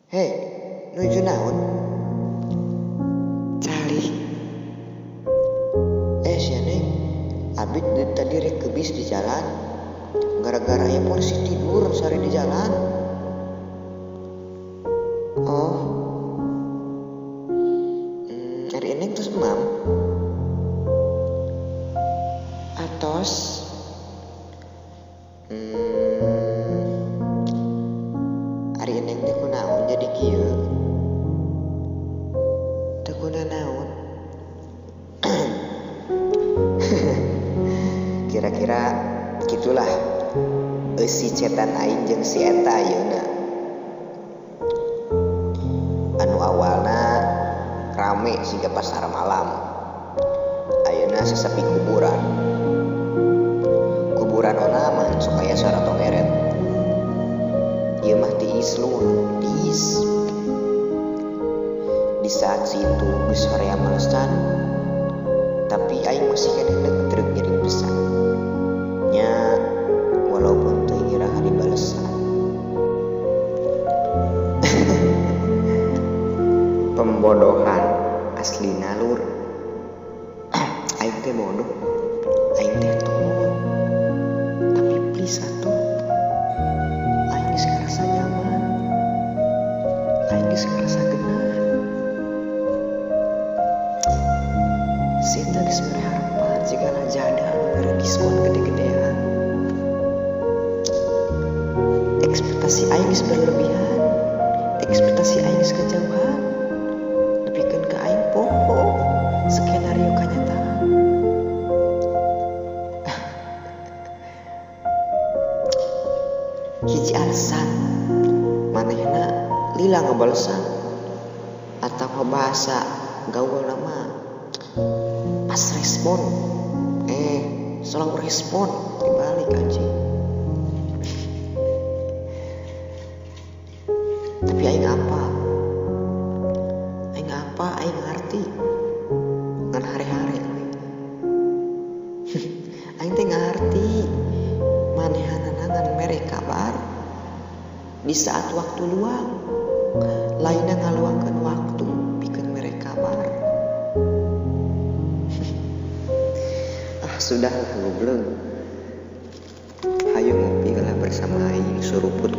Hei, nuju naon? Calik. Sia Neng, abi tadi rek kebis di jalan. Gara-gara ya polisi tidur sore di jalan. Oh. Ari Neng terus emam. Atos. Ari Neng teh kunaon jadi kieu? Teu kunanaon. Kira-kira gitulah eusi cetan aing jeung si eta ayeuna. Anu awalna rame siga pasar malam. Ayeuna sesepi kuburan. Kuburan ona mah sok aya suara tongeret. Ieu mah tiis lur, tiis. Di saat si itu geus horea malesan, tapi aing masih keneh neuk ngirim pesan. Nya walaupun teu iraha dibalesan. Pembodohan asli nalur. Aing teh bodoh, aing teh tolol. Tapi please atuh, aing geus ngarasa nyaman, aing geus ngarasa genah. Si eta geus mere harapan siga lajada anu mere diskon gede-gedean. Ekspektasi aing geus berlebihan, ekspektasi aing geus kejauhan. Nepikeun ka aing poho skenario kanyataan. Hiji alasan manehna lila ngabalesan atawa bahasa gaul nama pas respon, slow respon dibalik anjing. Tapi aing apa? Aing apa? Aing ngarti ngan hare-hare we. Aing teh ngarti manehanana ngan mere kabar di saat waktu luang, lainna ngaluangkeun waktu pikeun mere kabar. Ah sudahlah goblok. Hayu ngopi lah bersama aing suruput